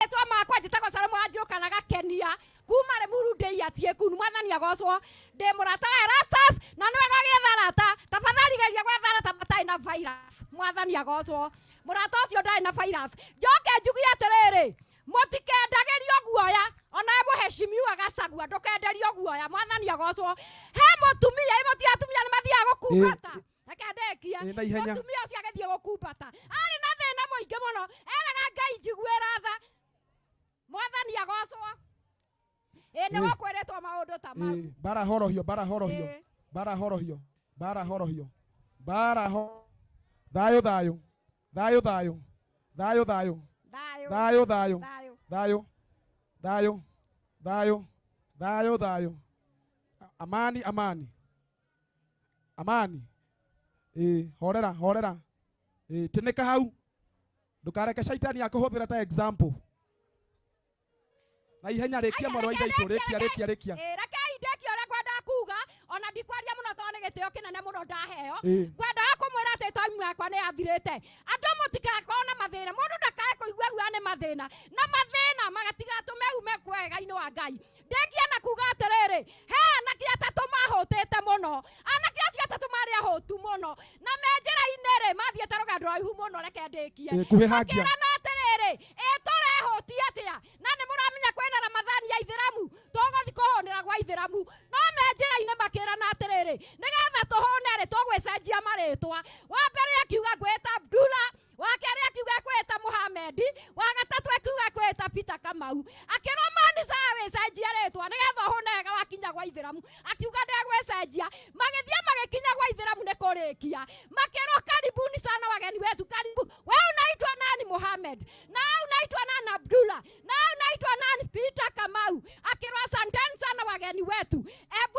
Marĩtwa makwa njĩtagwo Salomo Wanjirũ kana Gakenia kuma Limuru ndĩ Iatie Kunu. Mwathani agocwo. Ndĩ mũrata wa Erastus na nĩ wega gĩetha arata. Tafadhali geria gwetha arata matarĩ na virus. Mwathani agocwo. Mũrata ũcio ndarĩ na virus. Njoke njugie atĩrĩrĩ, mũtikendagĩrio guoya onawe mũheshimiwa Gachagua ndũkenderio guoya. Mwathani agocwo. He mũtumia, ĩ mũti atumia nĩ mathiaga gũkumbata. Reke ndĩkie. Ĩ, na ihenya. Mũtumia ũcio agĩthiĩ gũkumbata arĩ na thĩna mũingĩ mũno, eraga Ngai njiguĩra tha. Mwathani agocwo. Ĩ nĩ gũkwĩrĩtwo maũndũ ta mau. Ĩ, bara horohio, bara horohio. Bara horohio, bara horohio, bara ho thayũ, thayũ, thayũ, thayũ, thayũ, thayũ. Thayũ. Thayũ, thayũ. Thayũ. Thayũ, thayũ, thayũ, thayũ, thayũ. Amani, amani, amani. Ĩ, horera, horera. Ĩ, tĩnĩka hau, ndũkareke caitani akũhũthĩra ta example. Na ihenya, rĩkia. Aya, Mwarĩ wa reke ithe itũ. ndĩkie, Rĩkia, rĩkia, rĩkia. Ĩ, rekei ndĩkie ũrĩa ngwendaga kuga, ona ndikwaria mũno tondũ nĩ gĩtĩo kĩnene mũno ndaheo. Ngwendaga kũmwĩra atĩ time yakwa nĩ yathirĩte. Andũ mũtigakorwo na mathĩna, mũndũ ndakae kũigua guoya nĩ mathĩna, na mathĩna magatigatũme ume kwega-inĩ wa Ngai. Ndĩkie na kuga atĩrĩrĩ, he anake atatũ mahũtĩte mũno. Anake acio atatũ marĩ ahũtu mũno na me njĩra-inĩ rĩ, mathiĩte rũgendo rũraihu mũno. Reke ndĩkie. Ĩ, kuhĩhangia. Makĩrana atĩrĩrĩ, ĩ tũrehũtia atĩa na nĩ mũramenya kwĩna Ramathani ya Ithĩramu, tũgũthiĩ kũhũnĩra gwa Ithĩramu. No me njĩra-inĩ makĩrana atĩrĩrĩ, nĩgetha tũhũne rĩ, tũgwĩcenjia marĩtwa. Wa mbere akiuga ngwĩta Abdullah, wa kerĩ akiuga ekwĩta Muhamedi, wa gatatũ akiuga ekwĩta Peter Kamau. Akĩrwo mani sawa, wĩcenjie rĩtwa nĩgetha ũhũne wega wakinya gwa Ithĩramu. Akiuga ndegwĩcenjia. Magĩthiĩ magĩkinya gwa Ithĩramu nĩ kũrĩkia, makĩrwo karibuni sana wageni wetu, karibu. We unaitwa nani? Muhammad. Na wewe unaitwa nani? Abdullah. Na wewe unaitwa nani? Peter Kamau. Akĩrwo asanteni sana wageni wetu, ebu